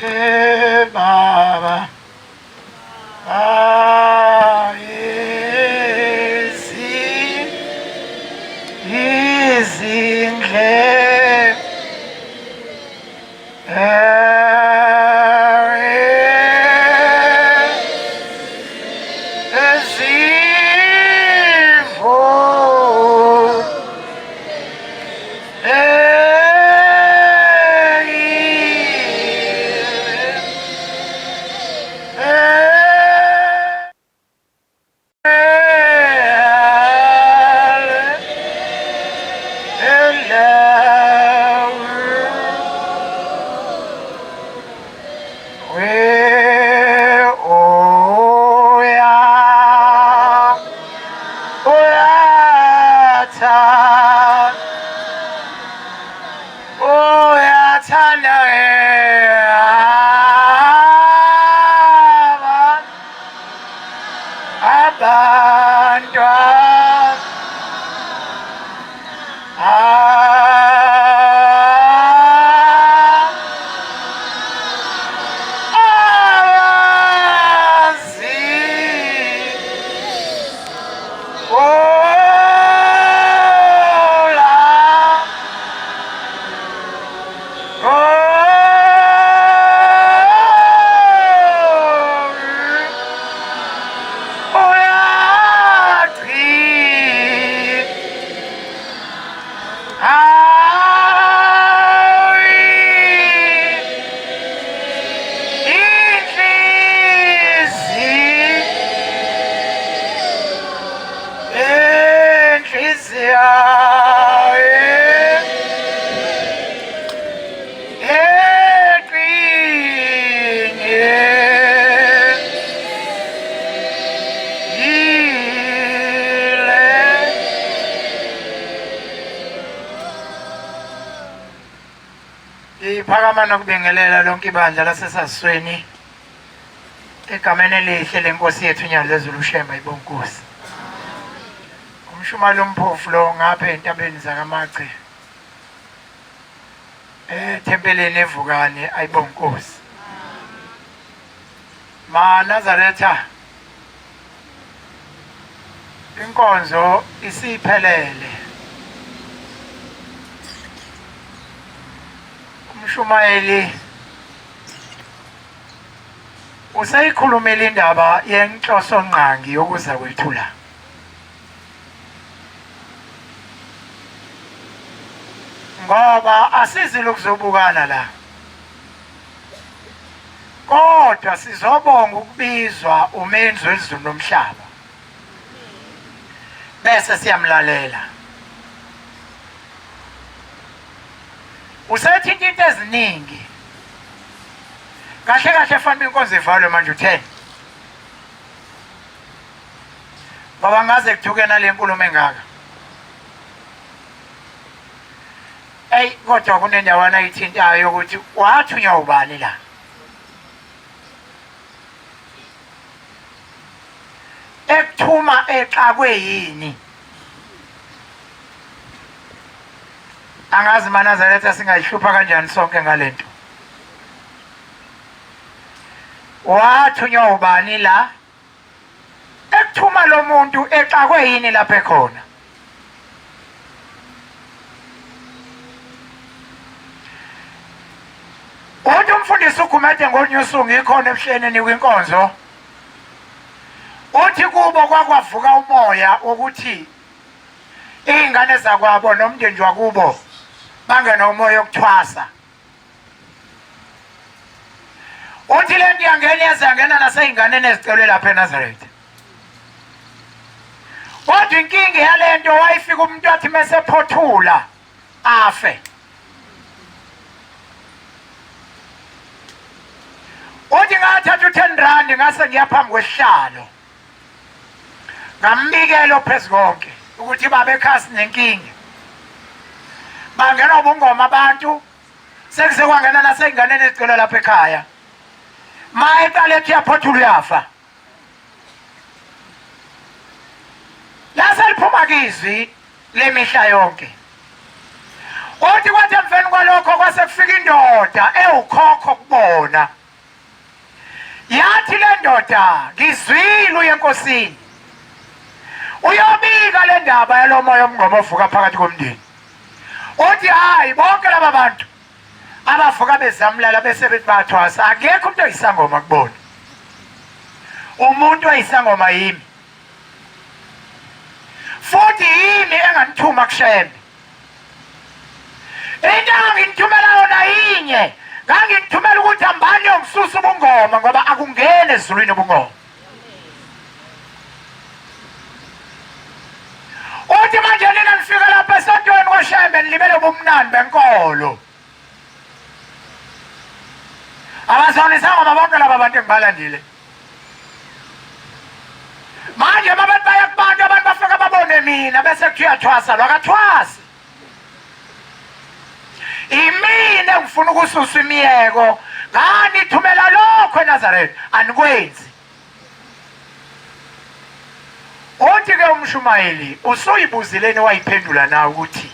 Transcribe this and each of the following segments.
Hey baba. Ah, izindle ezimvu Uyathanda abantwana abazi ola Iphakama nokubingelela lonke ibandla lasesasweni egameni elihle lenkosi yethu uNyazezulu uShembe ibonkosi. Umshumayeli omphofu lo ngapha entabeni zakaMache. Ethempelini evukane ayibonkosi. Ma Nazaretha inkonzo isiphelele. Umshumayeli useyikhulumile indaba yenhloso ngqangi yokuza kwethu la. Ngoba asizile ukuzobukana la. Kodwa sizobonga ukubizwa umenzi wezulu nomhlaba. Bese siyamlalela. Usethinta into eziningi. Kahle kahle fanele inkonzo ivalwe manje utheni? Ngoba ngaze kuthuke nale nkulumo engaka. Ey kodwa kunendawana ayithintayo ukuthi wathunywa ubani la. Ekuthuma exakwe yini? Angazi maNazaretha singayihlupha kanjani sonke ngalento. Wathunywa ubani la? Ekuthuma lo muntu exakwe yini lapha ekhona? Uthi umfundisi uGumede ngolunye usuku ngikhona ebuhleni enikwa inkonzo. Uthi kubo kwakwavuka umoya wokuthi iy'ngane zakwabo nomndeni wakubo bangene umoya wokuthwasa. Uthi le nto iyangena yaze yangena nasey'nganeni ezicelwe lapha eNazaretha. Kodwa inkinga yale nto wayefika umuntu athi mesephothula afe. Uthi ngathatha u-10 rand ngase ngiya phambi kwesihlalo. Ngambikela ophezu konke ukuthi baba ekhaya sinenkinga. Bangena ubungoma abantu sekuze kwangena nasey'nganeni ezigcwele lapha ekhaya. Ma eqala ethi uyaphothula uyafa. Lase liphuma kizwi lemihla yonke. Uthi kwathi emveni kwalokho kwase kufika indoda ewukhokho kubona. Yathi le ndoda ngizwile uye enkosini. Uyobika le ndaba yalomoya omngoma ovuka phakathi komndeni. Uthi hayi bonke laba bantu abavuka bezamlala bese bethi bathwasa akekho umuntu oyisangoma kubona. Umuntu oyisangoma yimi. Futhi yimi enganithuma kuShembe. Into enganginithumela yona yinye, nganginithumela ukuthi hambani yongisusa ubungoma ngoba akungeni ezulwini ubungoma. Uthi manje nina nifika lapha esontweni kwaShembe nilibele ubumnandi benkolo. Abasonisanga bonke laba bantu engibalandile. Manje uma abantu baya kubantu abantu bafika babone mina bese kuthiwa uyathwasa lo akathwasi. Imina engifuna ukususa imiyeko nganithumela lokho eNazaretha anikwenzi. Uthi ke umshumayeli usuyibuzileni wayiphendula na ukuthi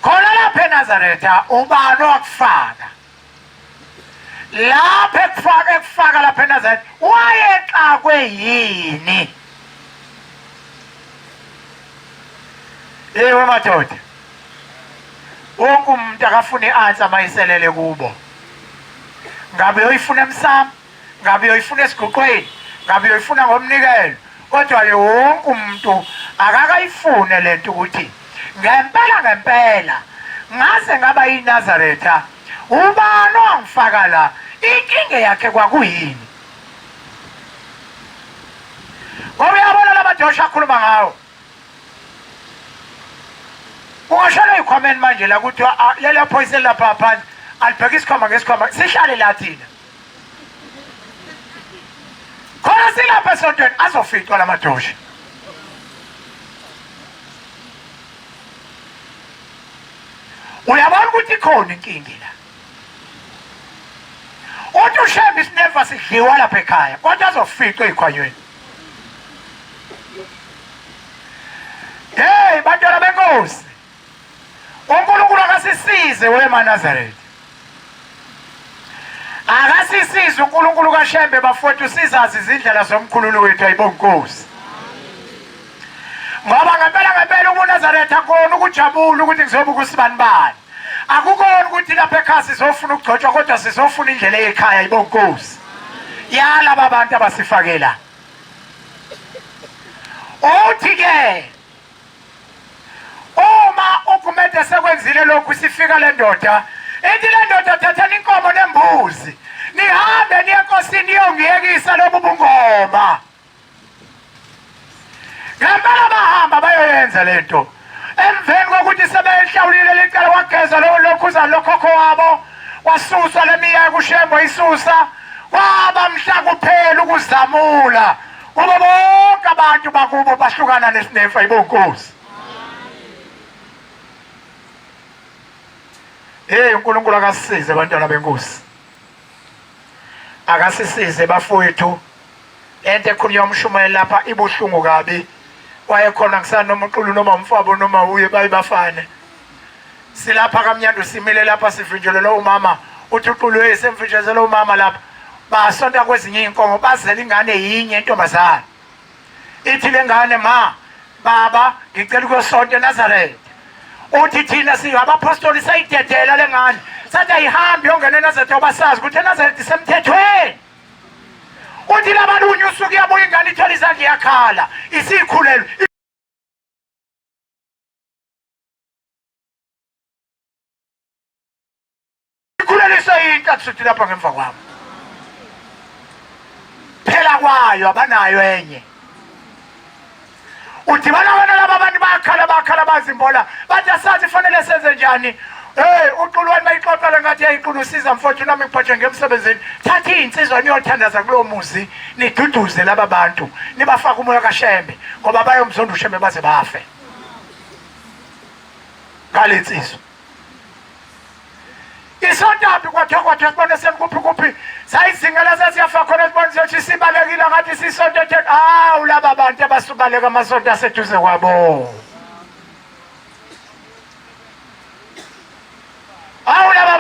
khona lapha eNazaretha ubani owakufaka lapha ekufaka ekufaka lapha eNazaretha wayexakwe yini? Ewe madoda, wonke umuntu akafuna i-answer mayiselele kubo. Ngabe uyoyifuna emsamo, ngabe uyoyifuna esiguqweni, ngabe uyoyifuna ngomnikelo, kodwa-ke wonke umuntu akakayifune le nto ukuthi ngempela ngempela ngaze ngaba yiNazaretha ubani owangifaka la inkinga yakhe kwakuyini ngoba uyabona lamadosha akhuluma ngawo ungashona ey'khwameni manje la kuthiwa ah, leli phoyisa elilapha phansi alibheke isikhwama ngesikhwama sihlale la thina khona silapha esontweni azoficwa la madosha uyabona ukuthi ikhona inkinga la uthi ushembe isineva sidliwa lapha ekhaya kodwa azoficwa ey'khwanyweni hey bantwana benkosi uNkulunkulu akasisize wemaNazaretha akasisize uNkulunkulu kaShembe bafowethu sizazi izindlela zomkhululi wethu ayibonkosi ngoba ngempela ngempela ubuNazaretha kona ukujabula ukuthi ngizobuka usibanibani akukona ukuthi lapha ekhaya sizofuna ukugcotshwa kodwa sizofuna indlela eyekhaya ibonkosi yalaba bantu abasifakela uthi ke uma uGumede sekwenzile lokhu sifika le ndoda ithi le ndoda thathani inkomo nembuzi nihambe niye enkosini niyongiyekisa lobu bungoma ngempela bahamba bayoyenza le nto emveni kokuthi sebehlawulile licala kwageza lowo lokhuza lokhokho wabo wasuswa le miya kushembo isusa kwaba mhla kuphela ukuzamula kubo bonke abantu bakubo bahlukana nesinefa ibonkosi Hey uNkulunkulu akasisize abantwana benkosi akasisize bafowethu lento ekhulunywa umshumayeli lapha ibuhlungu kabi wayekhona ngisana uXulu noma umfabo noma uye baye bafane silapha kamnyandu simile lapha sivinjelelwe umama uthi uXulu hey semvinjezelwe umama lapha basonta kwezinye iy'nkomo bazela ingane yinye intombazane ithi le ngane ma baba ngicela ukuyosonta eNazaretha uthi thina singabaphostoli sayidedela le ngane sathi ayihambi yongena eNazaretha ngoba sazi ukuthi eNazaretha isemthethweni uthi labalunye usuku iyabuya ingane ithola izandla iyakhala isikhulelwe Ikhulelisa into akusuthi lapha ngemva kwami. Phela kwayo abanayo enye. Udibana wena laba bantu bakhala bakhala bazimbola bathi asazi fanele senze njani. Hey uXulwani bayixoxa le ngathi yayiqulu usiza mfowethu nami ngiphathwe ngemsebenzini. Thatha izinsizwa niyothandaza kulowo muzi niduduze laba bantu nibafake umoya kaShembe ngoba bayomzonda uShembe baze bafe. Ngale nsizwa. Isontaphi kwathiwa kwathiwa sibone semkuphi kuphi sayizingela sesiyafa khona sibone sethi sibalekile ngathi sisonto ethe awu laba bantu abasubaleka amasonto aseduze kwabo.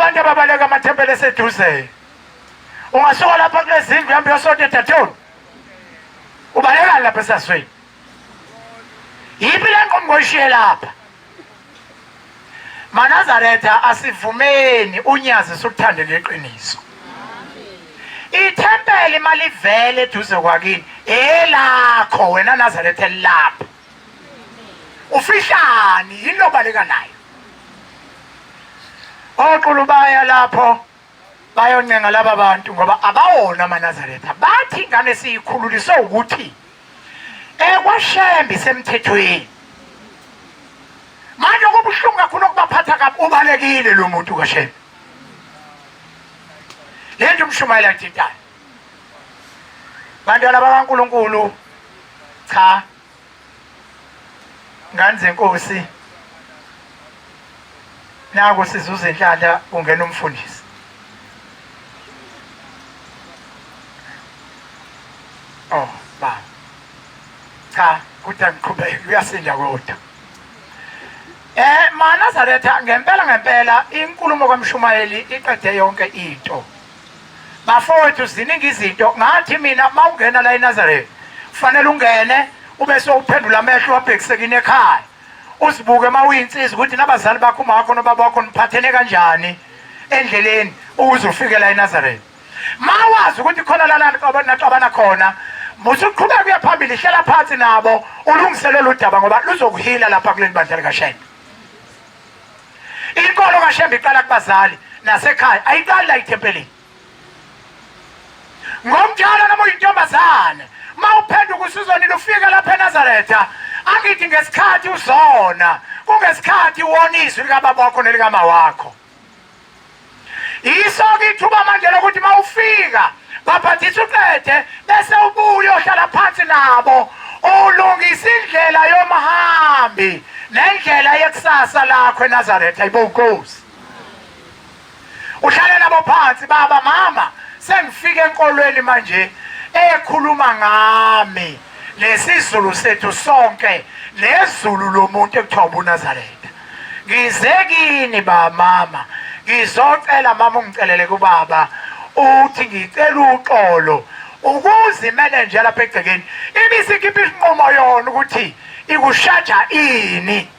Kunabantu ababaleka amathempeli eseduze. Ungasuka lapha kulezindlu uhambe uyosonta eDathoni. Ubalekani lapha esasweni? Yiphi le nqomo oyishiye lapha? MaNazaretha asivumeni unyazi sukuthandela iqiniso. Ithempeli malivele eduze kwakini elakho wena Nazaretha elapha. Ufihlani yini lobaleka nayo? Oqulu baya lapho bayoncenga laba bantu ngoba abawona amaNazaretha bathi ingane siyikhululiswe ukuthi ekwaShembe isemthethweni manje kubuhlungu kakhulu ukubaphatha kabi ubalekile lo muntu kaShembe le nto umshumayela kuthintayo bantwana bakaNkulunkulu cha ngane zenkosi naku sizuza inhlanhla kungena umfundisi oh ba cha kuthi angiqhubeke uyasinda kodwa eh maNazaretha ngempela ngempela inkulumo kamshumayeli iqede yonke into Bafowethu ziningi izinto ngathi mina mawungena la eNazareth kufanele ungene ube sowuphendula amehlo wabhekise kini ekhaya uzibuke uma uyinsizwa ukuthi nabazali bakho uma wakho nobaba wakho niphathene kanjani endleleni ukuze ufike la eNazareth mawazi ukuthi khona la naxabana khona musuqhubeka uya phambili hlela phansi nabo ulungise lolu daba ngoba luzokuhila lapha kuleli bandla likaShembe Inkolo kaShembe iqala kubazali nasekhaya, ayiqali la ethempelini. Ngomjalo noma uyintombazane, uma uphenduka usuzonile ufike lapha eNazaretha, angithi ngesikhathi uzona, kungesikhathi wona izwi likababa wakho nelikama wakho. Yiso-ke ithuba manje lokuthi uma ufika bhabhadisa uqede bese ubuye ohlala phansi nabo ulungisa indlela yomhambi nendlela yekusasa lakho eNazaretha ibonkosi uhlale nabo phansi baba mama sengifike enkolweni manje ekhuluma ngami lesizulu sethu sonke lezulu lomuntu ekuthiwa ubuNazaretha ngize kini ba mama ngizocela mama ungicelele kubaba uthi ngicela uxolo ukuze imenenja lapha egcekeni ibisikhipha isinqumo yona ukuthi ikushaja ini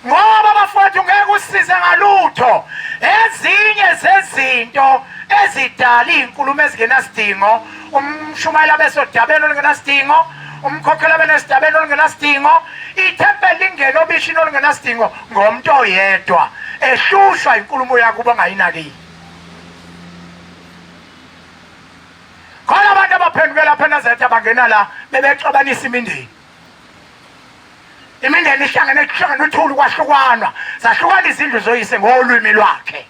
ngoba bafowethu ngeke usize ngalutho ezinye zezinto ezidala iy'nkulumo ezingenasidingo umshumayela besodabeni olungenasidingo umkhokhela benesidabeni olungenasidingo ithempeli lingene obishini olungenasidingo ngomuntu oyedwa ehlushwa inkulumo yakubo angayinakile khona abantu abaphenduke lapha eNazaretha bangena la bebexabanisa imindeni imindeni ihlangene kuhlangene uthuli kwahlukanwa zahlukana izindlu zoyise ngolwimi lwakhe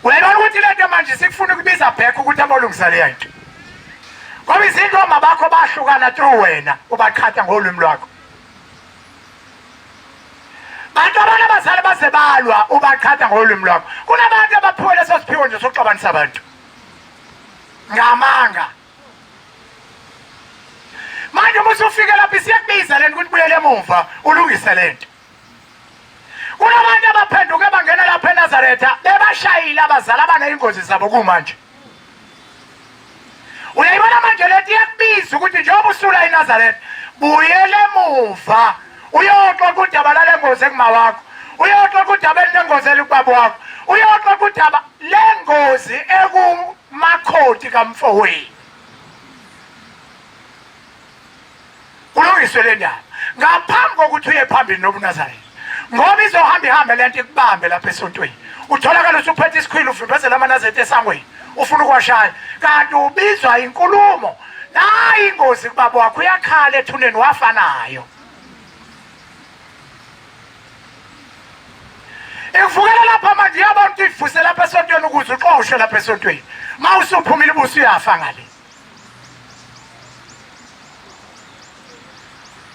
uyayibona ukuthi le nto manje sikufuna ukubiza back ukuthi abolungisa leya nto ngoba izindlu oma bakho bahlukana through wena ubaqhatha ngolwimi lwakho bantu abanye abazali baze balwa ubaqhatha ngolwimi lwakho kunabantu abaphiwe leso siphiwo nje sokuxabanisa abantu ngamanga manje uma usufike lapho isiyakubiza lento ukuthi buyele emuva ulungise lento kunabantu abaphenduke bangena lapha eNazaretha bebashayile abazali abaneyingozi zabo kumanje uyayibona manje lento iyakubiza ukuthi njengoba usula eNazaretha buyele emuva uyoxoxa udaba lale ngozi ekuma wakho uyoxoxa udaba elinengozi elikubaba wakho uyoxoxa udaba lengozi eku makhoti kamfowenu kulungiswe le ndaba ngaphambi kokuthi uye phambili nobuNazaretha ngoba izohamba ihambe lento ikubambe lapha esontweni utholakala usuphethe isikhwili uvimbezela amanazaretha esangweni ufuna ukuwashaya kanti ubizwa inkulumo nayi ingozi kubaba wakho uyakhala ethuneni wafa nayo Ikuvukela lapha manje iyabona ukuthi ivuse lapha esontweni ukuze uxoshwe lapha esontweni. Ma usuphumile ubusu uyafa ngale.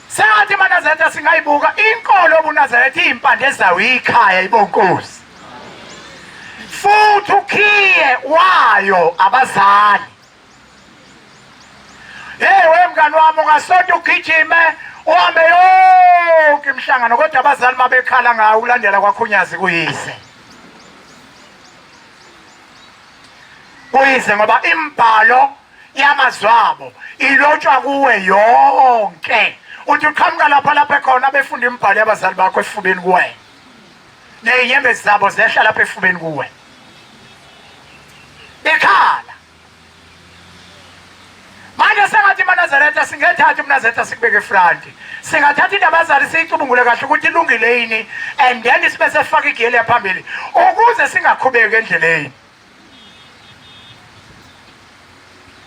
Sengathi amaNazaretha singayibuka inkolo yobuNazaretha iyimpande ezayo ikhaya ibonkosi. Futhi ukhiye wayo abazali. Hey we mngani wami ungasonta ugijime uhambe yonke imihlangano kodwa abazali mabekhala ngawe ulandela kwakhunyazi kuyise. Kuyize ngoba imbhalo yamazwabo ilotshwa kuwe yonke. Uthi uqhamuka lapha lapha ekhona befunda imibhalo yabazali bakho esifubeni kuwena. Nezinyembezi zabo zehla lapha efubeni kuwe. Bekhala. Manje sengathi iManazaretha singethatha umNazaretha sikubeke efront. Singathatha indaba abazali siyicubungule kahle ukuthi ilungile yini and then sibe sefaka igiyeli yaphambili ukuze singakhubeki endleleni.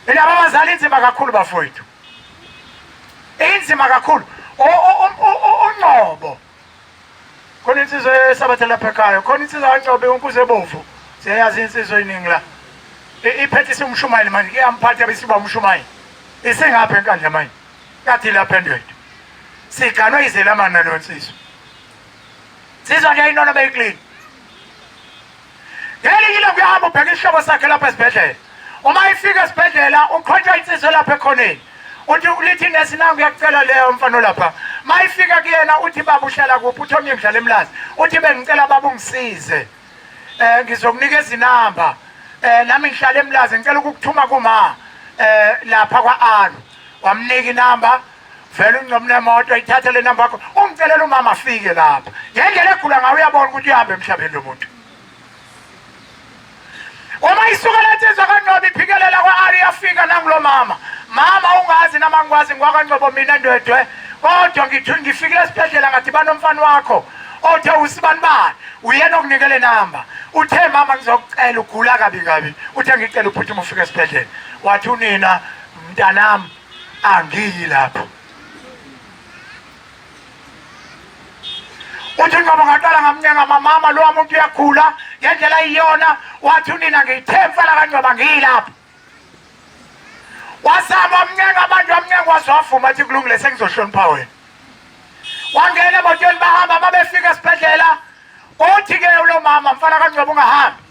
Indaba abazali inzima kakhulu bafowethu. Inzima kakhulu. Uncobo Khona insizwa esabatha lapha ekhaya, khona insizwa kaNcobe unkuze ebomvu. Siyayazi insizwa eyiningi la. Iphethe isumshumayeli manje, iyamphatha besiba umshumayeli. Isingapha enkandla manje. Kathi lapha endwethu. Siganwe izelamani naleyo nsizwa. Insizwa nje inono beyiklini. Ngelinye ilanga uyahamba ubheka isihlobo sakhe lapha esibhedlela. Uma ifika esibhedlela uqhotshwa insizwa lapha ekhoneni. Uthi ulithi nesi nangu uyakucela leyo mfana olapha. Ma ifika kuyena uthi baba uhlala kuphi uthi omnye ngihlala eMlazi. Uthi bengicela baba ungisize. Eh ngizokunikeza inamba. Eh nami ngihlala eMlazi ngicela ukukuthuma kuma eh lapha kwa-Alu. Wamnika inamba vele uncomne nemoto ithathe le namba yakho ungicelela umama afike lapha ngendlela egula ngayo uyabona ukuthi uyahamba emhlabeni lo muntu uma isuka lensizwa kaNgcobo iphikelela kwa-ari yafika nangulo mama mama ungazi nama ngikwazi ngwakaNgcobo mina ndwedwe kodwa ngithi ngifikile esibhedlela ngathi banomfana wakho othe usibanibani uyena okunike le namba uthe mama ngizokucela ugula kabi kabi uthe ngicela uphuthume ufike esibhedlela wathi unina mntanami angiyi lapho uthi ngoba ngaqala ngamncenga mamama lowa muntu uyakhula ngendlela iyona wathi unina ngiyithe mfana kaNgcoba ngiyilapho wazama wamncenga manje wamncenga waze wavuma athi kulungile sengizohlonipha wena wangena emotweni bahamba uma befika esibhedlela uthi-ke ulo mama mfana kaNgcoba ungahambi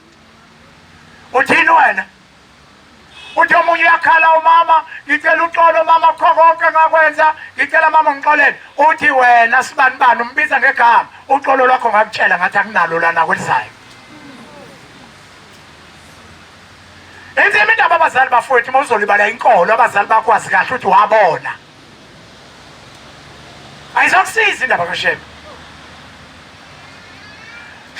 uthini wena Uthi omunye uyakhala umama, ngicela uxolo mama kukho konke engakwenza, ngicela mama ungixolele. Uthi wena sibani bani umbiza ngegama, uxolo lwakho ngakutshela ngathi akunalo lana kwelizayo. Inzima indaba abazali bafowethu uma uzolibala inkolo abazali bakho wazi kahle ukuthi wabona. Ayizokusiza indaba kaShembe.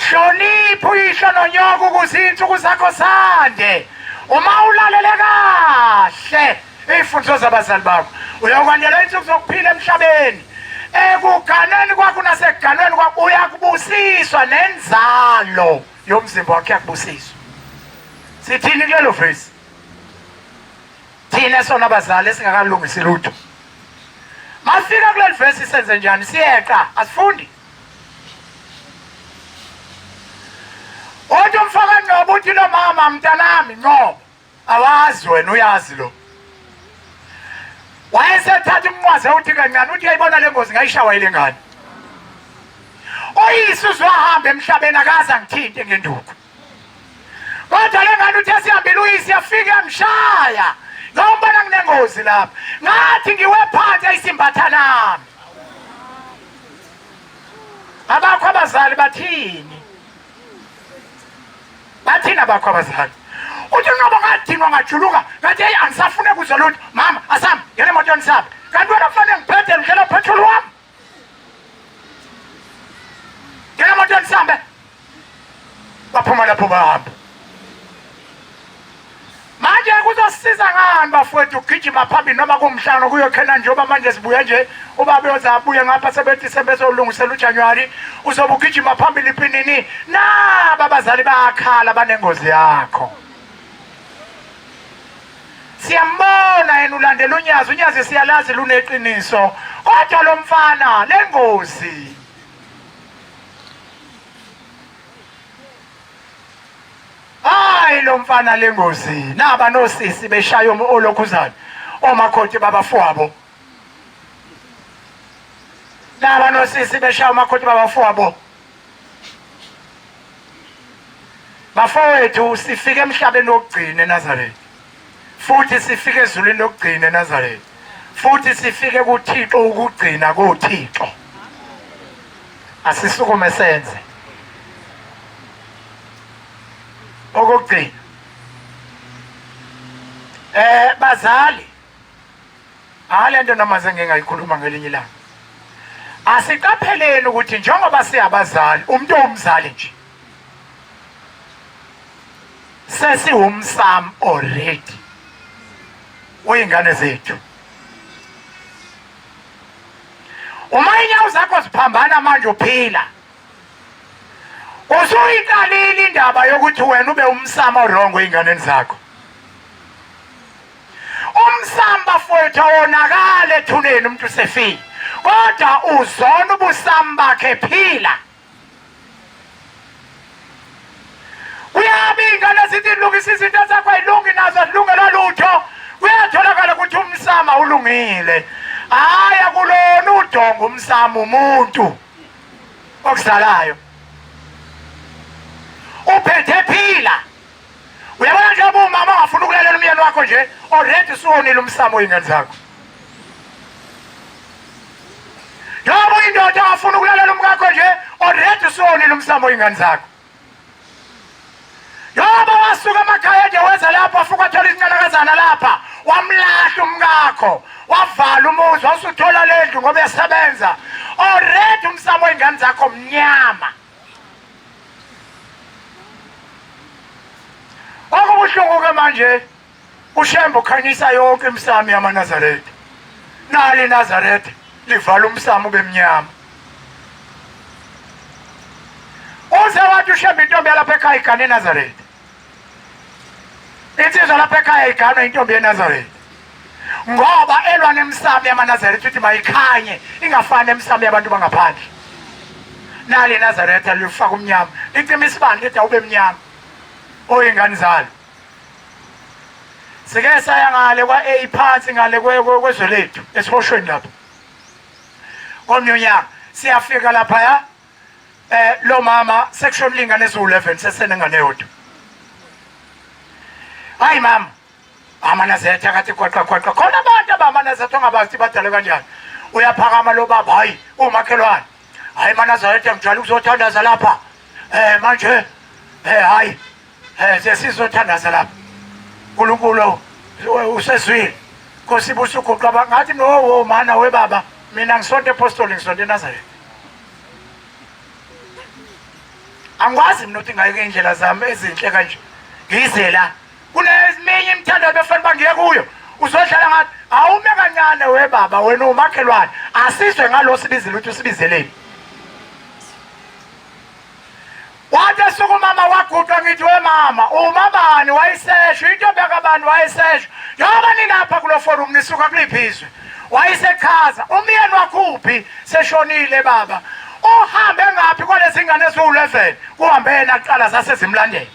Hlonipha uyihlo nonyoko ukuze iy'nsuku zakho zande. Uma ulalele kahle iy'fundiso zabazali bakho uyokwandelwa iy'nsuku zokuphila emhlabeni. Ekuganeni kwakho nasekuganweni kwakho uyakubusiswa nenzalo yomzimba wakho iyakubusiswa. Sithini kulelo vesi? Thina sona abazali esingakalungisi lutho. Masifika kuleli vesi senze njani? Siyeqa, asifundi. Uthi umfaka Ngcobo uthi lo mama mntanami Ngcobo awazi wena uyazi lo. Wayesethatha umnqwazi uthi kancane uthi uyayibona le ngozi ngayishawa ile ngane. Oyise uzwahamba emhlabeni akaze angithinte ngenduku. Kodwa le ngane uthe sihambile uyise yafika yamshaya. Ngawubona nginengozi lapha. Ngathi ngiwe phansi ayisimbatha nami. Abakho abazali bathini? Bathini abakho abazali? Uthi nqobo ngadinwa ngajuluka ngathi hey angisafune kuzwa lutho mama asambe ngene emotweni sambe kanti wena kufanele ngiphethe ngidlela petrol wami ngena emotweni sihambe baphuma lapho bahamba manje kuzosisiza ngani bafowethu ukugijima phambili noma kuwumhlangano kuyokhena njengoba manje sibuya nje ubaba uyoze abuye ngapha sebethi sebezolungisela ujanuwari uzobe ugijima phambili pinini naba abazali bayakhala banengozi yakho Siyambona yena ulandela unyazi, unyazi siyalazi luneqiniso. Kodwa lo mfana lengozi. Hayi lo mfana lengozi. Naba nosisi beshaya olokhuzana. Omakhoti babafowabo. Naba nosisi beshaya omakhoti babafowabo. Bafowethu sifike emhlabeni wokugcina eNazaretha. Futhi sifike ezulwini lokugcina eNazaretha. Futhi sifike kuThixo ukugcina koThixo. Asisukume senze. Okugcina. Bazali, hayi lento noma sengingayikhuluma ngelinye ilanga. Asiqapheleni ukuthi njengoba siyabazali, umuntu owumzali nje sesiwumsam already uyingane zethu. Uma inyawo zakho ziphambana manje uphila, usuyiqalile indaba yokuthi wena ube umsamo wrong ey'nganeni zakho. Umsamo bafowethu awonakala ethuneni umuntu usefile, kodwa uzona ubusamo bakhe phila. Kuyabi ingane zithi lungisa izinto zakho ayilungi nazo azilungelwa lutho. Kuyatholakala ukuthi umsamo awulungile. Hhayi akulona udonga umsamo umuntu okuzalayo. Uphethe phila. Uyabona nje umama ongafuni ukulalela umyeni wakho nje already usuwonile umsamo oyingane zakho. Njengoba uyindoda ongafuni ukulalela umkakho nje already usuwonile umsamo oyingane zakho. Njengoba wasuka emakhaya nje weza lapha wafika wathola izincanakazana lapha wamlahla umkakho wavala umuzi wasuthola le ndlu ngoba uyasebenza already umsamo oyingane zakho mnyama. Okubuhlungu ke manje uShembe ukhanyisa yonke imisamo yamaNazaretha. Nali iNazaretha livala umsamo ube mnyama. Uze wathi uShembe intombi yalapha ekhaya igane eNazaretha. Insizwa lapha ekhaya iganwe intombi yeNazaretha. Ngoba elwa nemisamo yamaNazaretha uthi mayikhanye ingafani nemisamo yabantu bangaphandle. Nali iNazaretha lifaka umnyama, licima isibani lithi awube mnyama. Oyingane zalo. Sike saya ngale kwa-A phansi ngale kwezwe lethu esihoshweni lapho. Komnye unyaka siyafika laphaya lo mama sekushonile ingane eziwu-11 sesenengane yodwa. Hayi mama, amaNazaretha akathi gwaqa gwaqa khona abantu abamaNazaretha ongabazi ukuthi badalwe kanjani. Uyaphakama lo baba, hayi umakhelwane, hayi maNazaretha ngijwayele ukuzothandaza lapha manje hayi sesizothandaza lapha uNkulunkulu usezwile Nkosi ibusa uguqa ngathi no mana we baba mina ngisonto epostoli ngisonto eNazaretha. Angikwazi mina ukuthi ngayeke indlela zami ezinhle kanje ngize la kuneminye imithandazo befanele bangiye kuyo uzodlala ngathi awume kancane we baba wena umakhelwane asizwe ngalo sibizile ukuthi usibizeleni. Wathi esuka umama waguqa ngithi we mama umabani wayesesho intombi yakabani wayesesho njengoba nilapha kulo forum nisuka kuliphi izwe wayesechaza umyeni wakhuphi seshonile baba uhambe ngaphi kwalezi ngane eziwu-11 kuhambe yena kuqala zasezimlandela.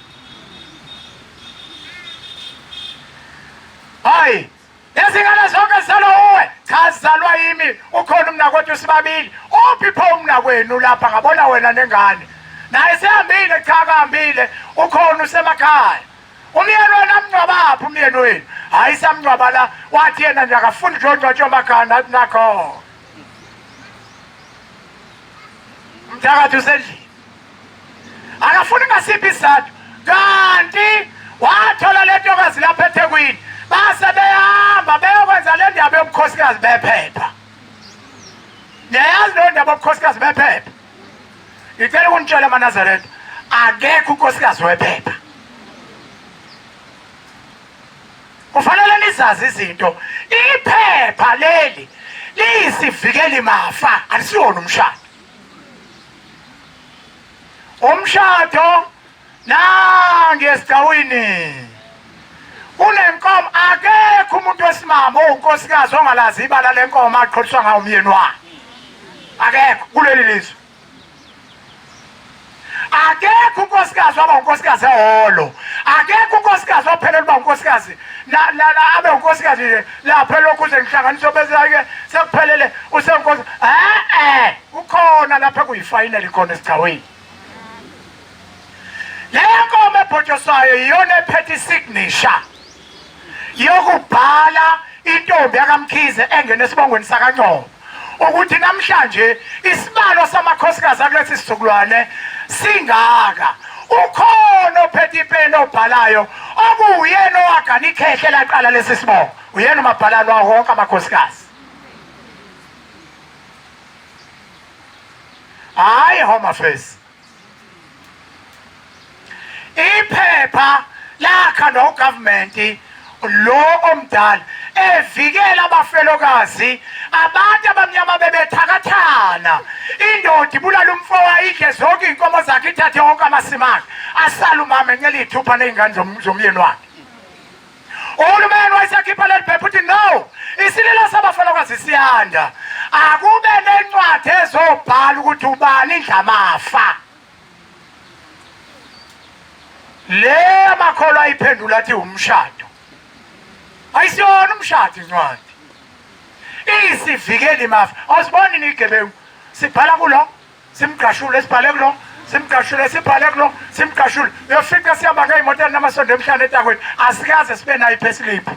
Hayi lezi ngane zonke zizalwa uwe. Cha zizalwa yimi, ukhona umnakwethu sibabili. Uphi pho umnakwenu lapha ngabona wena nengane. Naye sehambile cha kahambile ukhona usemakhaya. Umyeni wena amngcwabaphi umyeni wenu? Hayi samngcwaba la wathi yena nje akafuni nje ongcwatshwa emakhaya nathi nakho. Umthakathi usendlini. Akafuni ngasiphi isizathu kanti wathola le ntokazi lapha eThekwini base beyahamba beyokwenza le ndaba yobukhosikazi bephepha. Niyayazi leyo ndaba yobukhosikazi bephepha? Ngicela ukunitshela amaNazaretha, akekho unkosikazi wephepha. Kufanele nizazi izinto. Iphepha leli liyisivikeli mafa, alisiwona umshado. Umshado nange esigcawini kunenkomo, akekho umuntu wesimama owunkosikazi ongalazi ibala lenkomo aqholiswa ngawo umyeni wakhe. Akekho kuleli lizwe. Akekho unkosikazi waba unkosikazi ehholo, akekho unkosikazi waphelela uba unkosikazi abe unkosikazi nje lapha elokhu uze ngihlanganiso bese-ke sekuphelele usenkosi. Kukhona lapha kuyifayineli khona esigcawini. Leyo nkomo ebhotshoswayo iyona ephethe isignature yokubhala intombi yakaMkhize engene esibongweni sakaNgcobo ukuthi namhlanje isibalo samakhosikazi akulesi sizukulwane singaka. Ukhona ophethe ipeni obhalayo okuwuyena owagana ikhehle laqala lesi sibongo, uyena umabhalane wawo wonke amakhosikazi. Hhayi Home Affairs. Iphepha lakhandwa ugovernment lo omdala evikela abafelokazi abantu abamnyama bebethakathana indoda ibulala umfowa idle zonke iy'nkomo zakhe ithathe wonke amasimu akhe asale umama encela iy'thupha ney'ngane zomyeni wakhe. Uhulumeni wayesekhipha leli phepha uthi no, isililo sabafelokazi siyanda, akube nencwadi ezobhala ukuthi ubani indlamafa. Le amakholwa ayiphendula athi umshado. Ayisiyona umshado incwadi. Iyisivikeli mafa. Awusiboni nigebengu sibhala kulo simgqashule sibhale kulo simgqashule sibhale kulo simgqashule uyofica sihamba ngey'moto enamasondo emhlane etakweni asikaze sibe nayo iphesiliphu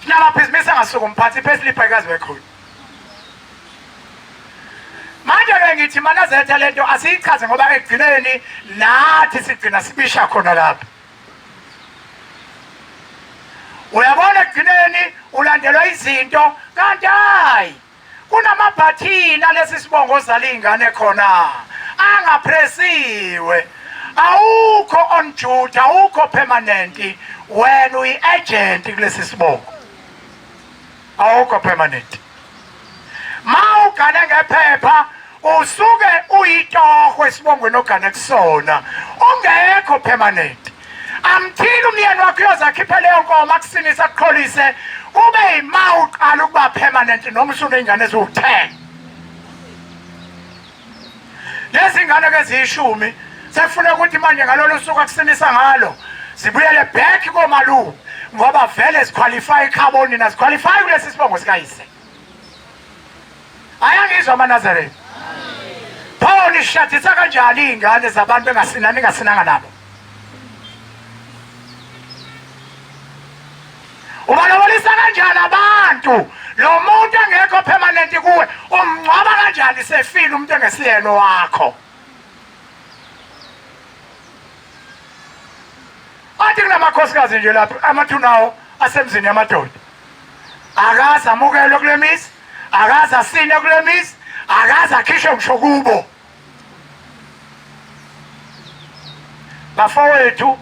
sinamabhizinisi angasuka umphathi iphesiliphu ayikaze bekhona. Manje-ke ngithi Manazetha le nto asiyichaze ngoba ekugcineni nathi sigcina sibisha khona lapha. Uyabona ekugcineni ulandelwa izinto kanti hayi kunamabhathini alesi sibongo ozala iy'ngane khona angapresiwe awukho on duty awukho permanent wena uyi-agent kulesi sibongo awukho permanent. Ma ugane ngephepha usuke uyitoho esibongweni ogane kusona ungekho permanent. Amthini umyeni wakho uyoze akhiphe leyo nkomo akusinise akuqholise kube yima uqala ukuba permanent noma usuney'ngane eziwu-10. Lezi ngane ke ziyishumi sekufuneka ukuthi manje ngalolu suku akusinisa ngalo zibuyele back komalume ngoba vele ziqualify ikhabonina ziqualify kulesi sibongo sikayise. Ayangizwa amaNazaretha. Pho nishadisa kanjani iy'ngane zabantu engasinani ningasinanga nabo? Ubalobolisa kanjani abantu? Lo muntu engekho permanent kuwe umngcwaba kanjani sefile umuntu engesiyena wakho? Athi kunamakhosikazi nje lapha amathuna awo asemzini yamadoda. Akaze amukelwe kule mizi, akaze asine kule mizi, akaze akhishwe ngisho kubo. Bafowethu,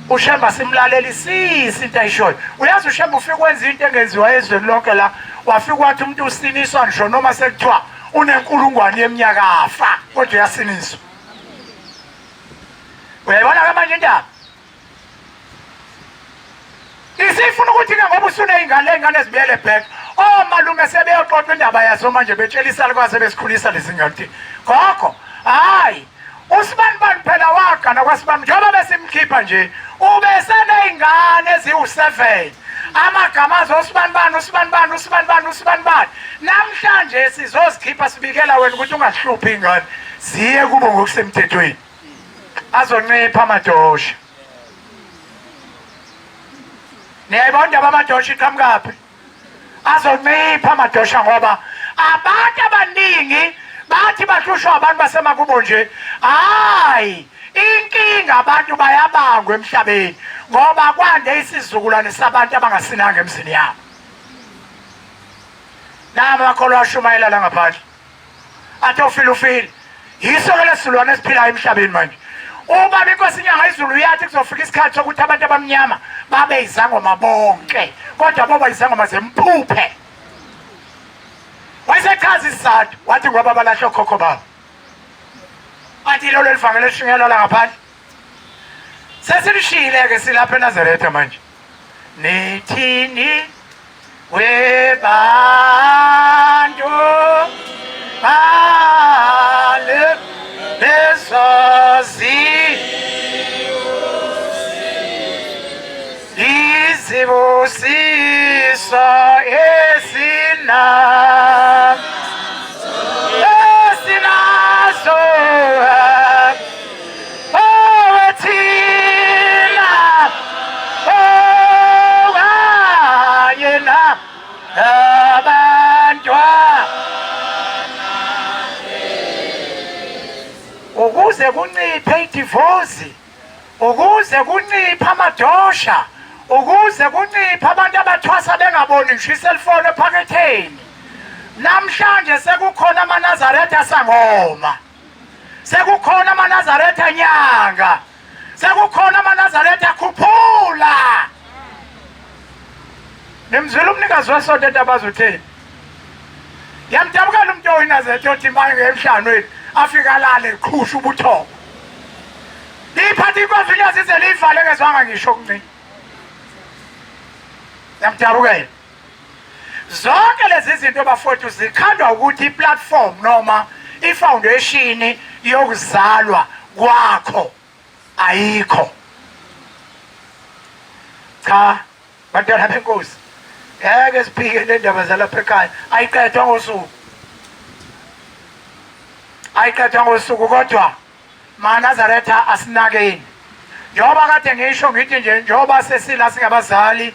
uShemba simlalelisisi into ayishoyo. Uyazi uShemba ufike wenza into engenziwa ezweni lonke la, wafika wathi umuntu usiniswa ngisho noma sekuthiwa unenkulungwane yeminyaka afa, kodwa uyasiniswa. Uyayibona ke manje indaba? Isifuna ukuthi-ke ngoba usuney'ngane ley'ngane zibuyele back omalume sebeyoxoxa indaba yazo manje betshela isalukazi ebesikhulisa lezi ngane ukuthi gogo hhayi usibanibani phela wagana kwasibani njengoba besimkhipha nje ubeseney'ngane eziwu-7 amagama azo usibanibani usibanibani usibanibani usibanibani namhlanje sizozikhipha sibikela wena ukuthi ungahluphi iy'ngane ziye kubo ngokusemthethweni azoncipha amadosha. Niyayibona indaba amadosha iqhamukaphi? Azoncipha amadosha ngoba abantu abaningi bathi bahlushwa abantu basemakubo nje. Hayi, inkinga abantu bayabangwa emhlabeni ngoba kwande isizukulwane sabantu abangasinanga emzini yabo. Nama makholwa ashumayela la ngaphandle. Athi ofile ufile. Yiso ke lesilwane esiphilayo emhlabeni manje. Ubaba inkosi inyanga izulu uyathi kuzofika isikhathi sokuthi abantu abamnyama babe izangoma bonke, kodwa boba izangoma zemphuphe. Wayesechaza isizathu wathi ngoba balahla okhokho babo. Athi lolo livangeli elishunyelwa la ngaphandle. Sesilishiyile ke silapha eNazaretha manje. Nithini webantu bale lezazi izibusiso esina esinazo owethina. Ukuze kunciphe idivozi, ukuze kunciphe amadosha, ukuze kunciphe abantu abathwasa bengaboni ngisho iselfoni ephaketheni. Namhlanje sekukhona amaNazaretha sangoma, sekukhona amaNazaretha nyanga, sekukhona amaNazaretha khuphula. Nimzwile umnikazi wesonto entabaza utheni? Yamdabukela umuntu oyinazaretha othi manje ngemhlanweni afika alale qhusha ubuthongo. Liphatha inkonzo inyazi ize liyivale ngezwanga ngisho okuncinci. Yamdabukela. Zonke lezi zinto bafowethu zikhandwa ukuthi i-platform noma i-foundation yokuzalwa kwakho ayikho. Cha bantwana benkosi, ngeke siphike nendaba zalapha ekhaya, ayiqedwa ngosuku, ayiqedwa ngosuku kodwa MaNazaretha asinakeni. Njengoba kade ngisho ngithi nje njengoba sesila singabazali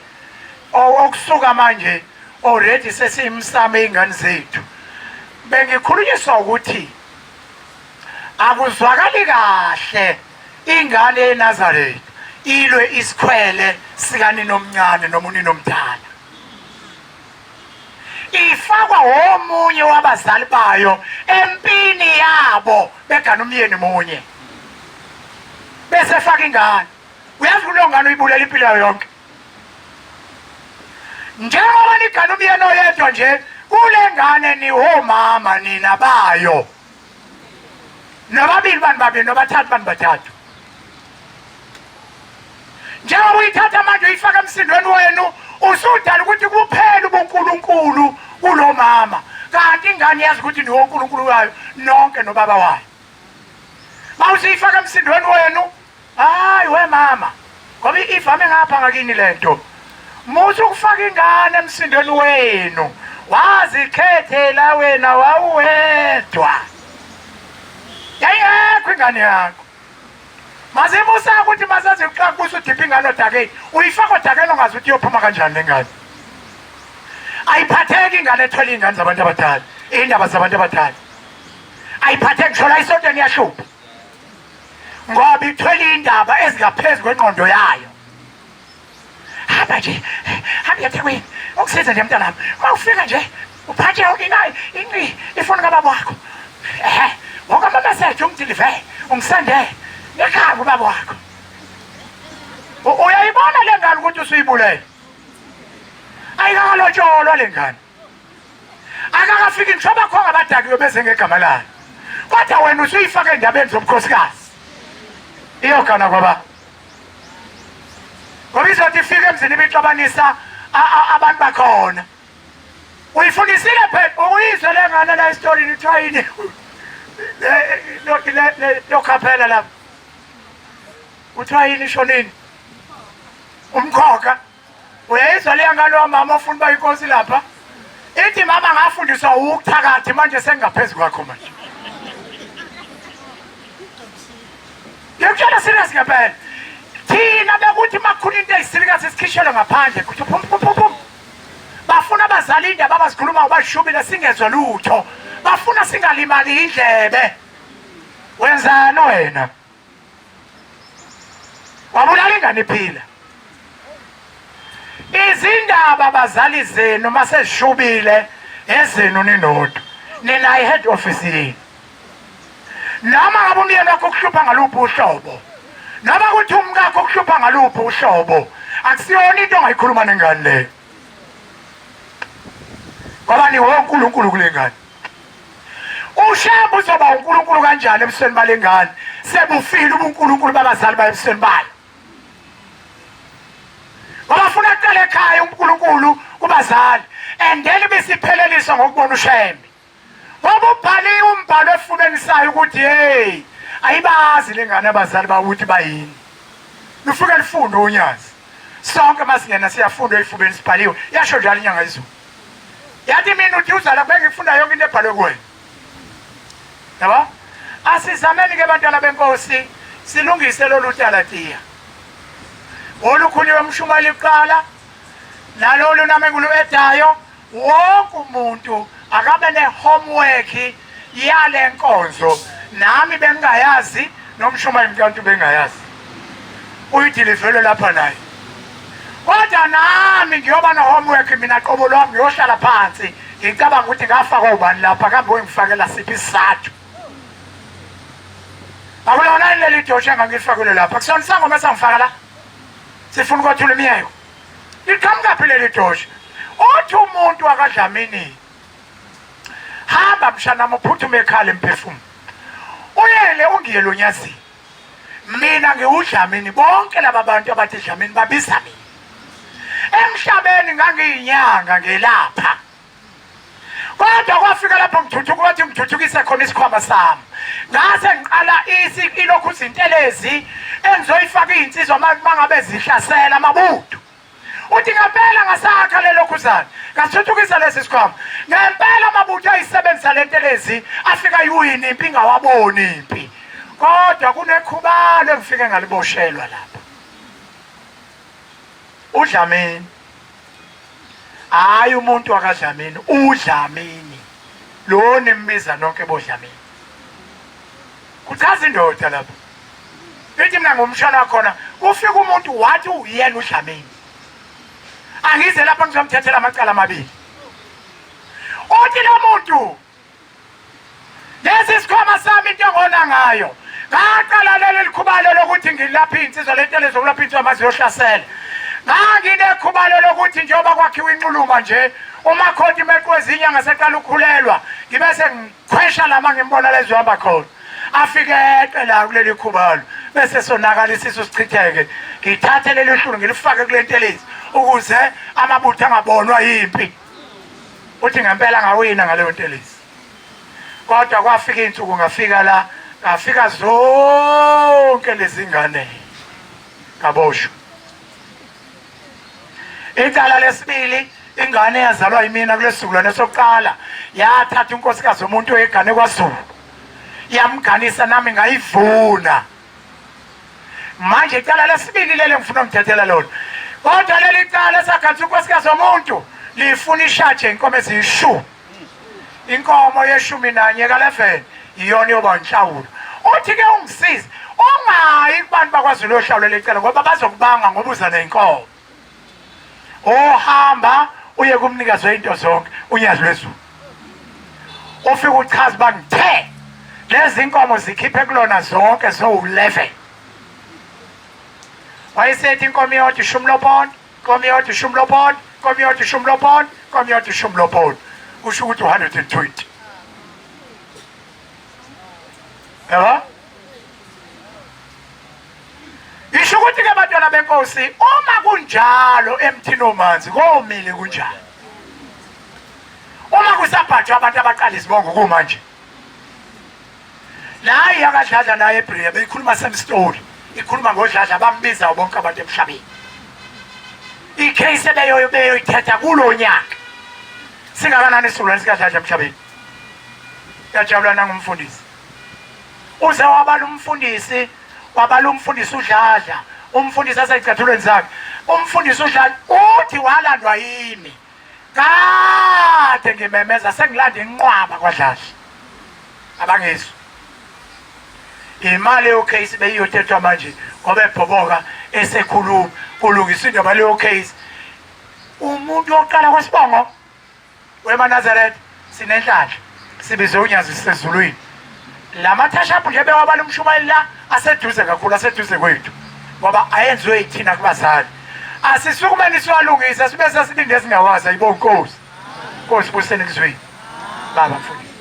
okusuka manje already sesiyimsamo ey'ngane zethu. Bengikhulunyiswa ukuthi akuzwakali kahle ingane yeNazaretha ilwe isikhwele sikanina omncane noma unina omdala. Ifakwa womunye wabazali bayo empini yabo begana umyeni munye, bese faka ingane. Uyazi kuleyo ngane uyibulela impilo yayo yonke. Njengoba nigana umyeni oyedwa nje kule ngane niwomama nina bayo, nobabili bani babili, nobathathu bani bathathu. Njengoba uyithatha manje uyifaka emsindweni wenu, usudala ukuthi kuphele ubuNkulunkulu kulo mama, kanti ingane yazi ukuthi niwoNkulunkulu wayo nonke nobaba wayo. Mawusuyifaka emsindweni wenu, hayi we mama, ngoba ivame ngapha ngakini lento. Musa ukufaka ingane emsindweni wenu, wazikhethela wena wawuwedwa, yayingekho ingane yakho. Mazibusa ukuthi maseziqakusa udipha ingane odakeni, uyifaka odakeni ongazi ukuthi iyophuma kanjani le ngane. Ayiphatheki ingane ethwele iy'ngane zabantu abadala, iy'ndaba zabantu abadala ayiphatheki ngisho la esontweni iyahlupha ngoba ithwele iy'ndaba ezingaphezu kwengqondo yayo. Hamba nje, hamba eThekwini, ukusize nje mntanami. Uma ufika nje uphathe yonke inayo inqi ifoni kababa wakho. Ehe, wonke ama-message ungidilivele, ungisendele ekhaya kubaba wakho. Uyayibona le ngane ukuthi usuyibulele. Ayikakalotsholwa le ngane. Akakafiki ngisho abakhonga abadakiwe beze ngegama layo. Kodwa wena usuyifaka endabeni zobukhosikazi. Iyogana kwaba. Ngoba izothi ifike emzini ibixabanisa abantu bakhona. Uyifundisile phela ukuyizwe le ngane la esitorini kuthiwa yini lokhaphela lapha. Kuthiwa yini ishonini? Umkhokha. Uyayizwa leya ngane wamama ofuna uba inkosi lapha? Ithi mama ngafundiswa ukuthakathi manje sengingaphezu kwakho manje. Ngikutshela serious ngempela. Thina bekuthi makukhona into eyisilikazi sikhishelwe ngaphandle kuthi phum phum phum phum. Bafuna abazali indaba abazikhuluma ubashubile singezwa lutho. Bafuna singalimali indlebe. Wenzani wena? Wabulala ingane iphila. Izindaba bazali zenu masezishubile ezenu ninodwa. Nina i-head office yenu. Noma ngabe umyeni wakho ukuhlupha ngaluphi uhlobo, noma kuthi umkakho ukuhlupha ngaluphi uhlobo, akusiyona into ongayikhuluma nengane leyo, ngoba niwonkulunkulu kule ngane. UShembe uzoba uNkulunkulu kanjani ebusweni bale ngane sebufile ubuNkulunkulu babazali bayo ebusweni bayo? Ngoba funa kuqala ekhaya uNkulunkulu kubazali and then bisipheleliswa ngokubona uShembe. Ngoba ubhaliwe umbhalo efubeni sayo ukuthi hey ayibazi lengane abazali bawo ukuthi bayini. Lufike lifunde unyazi. Sonke masingena siyafunda efubeni sibhaliwe. Yasho njalo inyanga izulu. Yathi mina uthi uzala bengifunda yonke into ebhalwe kuwena. Yabo? Asizameni ke bantwana benkosi silungise lolu talatiya. Olukhulunywe umshumayeli kuqala nalolu nami ngulu edayo wonke umuntu akabe ne-homework yale nkonzo Nami bengingayazi nomshumayeli mkantu bengayazi. Uyidilivele lapha naye. Kodwa nami ngiyoba no-homework mina qobo lwami ngiyohlala phansi ngicabanga ukuthi ngafakwa ubani lapha kambe wengifakela siphi isizathu. Akulona yini leli dosha engangilifakile lapha? Kusona isangoma esangifaka la. Sifuna ukwathula imiyeko. Liqhamukaphi leli dosha? Uthi umuntu wakadlamini hamba mshanami uphuthume ekhala emphefumulo uyele ungiyele onyazini mina ngiwudlamini bonke laba bantu abathi dlamini babiza mina emhlabeni ngangiyinyanga ngelapha kodwa kwafika lapho ngithuthuka wathi ngithuthukise khona isikhwama sami ngase ngiqala ilokhu izintelezi engizoyifaka iy'nsizwa mangabe zihlasela amabutho uthi ngempela ngasakha lelo khuzane ngasithuthukisa lesi sikhwama ngempela amabutho ayisebenzisa le ntelezi afika iwini impi ingawaboni impi kodwa kunekhubalo engifike ngaliboshelwa lapha udlamini hayi umuntu wakadlamini udlamini lo nimbiza nonke bodlamini kuchaza indoda lapha ithi mina ngumshana wakhona kufika umuntu wathi uyena udlamini angize lapha ngizomthethela amacala amabili uthi lo muntu lesi sikhwama sami into engona ngayo ngaqala leli likhubalo lokuthi ngilapha iy'nsizwa le nto lezokulapha insizwa maziyohlasela nganginekhubalo lokuthi njengoba kwakhiwa inxuluma nje umakhoti meqo ezinyanga seqala ukukhulelwa ngibe sengikhwesha lama ngimbona lezohamba khona afike eqe la kuleli khubalo bese sonakala isisu sichitheke ngithathe leli hlulu ngilifake kule ntelezi ukuze amabutho angabonwa yimpi uthi ngempela ngawina ngaleyo ntelezi kodwa kwafika iy'nsuku ngafika la ngafika zonke lezi ngane ngaboshwa icala lesibili ingane yazalwa yimina kulesizukulwane sokuqala yathatha unkosikazi womuntu oyegane kwaZulu yamganisa nami ngayivuna manje icala lesibili leli ngifuna ungithethela lona kodwa leli cala esakhathi unkosikazi womuntu lifuna ishaje inkomo eziyishumi inkomo yeshumi nanye ka-11 iyona yoba inhlawulo uthi ke ungisize ungayi kubantu bakwaZulu yohlawulo lecala ngoba bazokubanga ngoba uza nenkomo ohamba uye kumnikazi weyinto zonke unyazi lwezulu ufike uchaza uba ngithe lezi nkomo zikhiphe kulona zonke zowu-11 wayesethi inkomo iyodwa ishumi lophondo inkomo iyodwa ishumi lophondo inkomo iyodwa ishumi lophondo inkomo iyodwa ishumi lophondo kusho ukuthi u-120 yabo Isho ukuthi ke bantwana benkosi uma kunjalo emthini omanzi komile kunjalo. Uma kusabhajwa abantu abaqala izibongo kumanje. La yakadladla naye eBria beyikhuluma same story. Ikhuluma ngodladla bambiza bonke abantu emhlabeni. Icase ebeyoyo beyoyithetha kulo nyaka. Singakanani isizukulwane sikadladla emhlabeni? Yajabula nangumfundisi. Uze wabala umfundisi wabala umfundisi uDladla umfundisi aseyicathulweni zakhe umfundisi uDladla uthi walandwa yimi kade ngimemeza sengilanda inqwaba kwaDladla abangizwa imali leyo case beyiyotethwa manje ngoba ebhoboka esekhuluma kulungisa indaba leyo case umuntu wokuqala kwesibongo WemaNazaretha sinenhlanhla sibize unyazi sisezulwini. La mathashaphu nje bewabala umshumayeli la aseduze kakhulu aseduze kwethu ngoba ayenziwe yithina kubazali. Asisukumeni siwalungise sibe sesibindi esingawazi ayibo Nkosi. Nkosi buseni kuzwini. Baba mfundisi.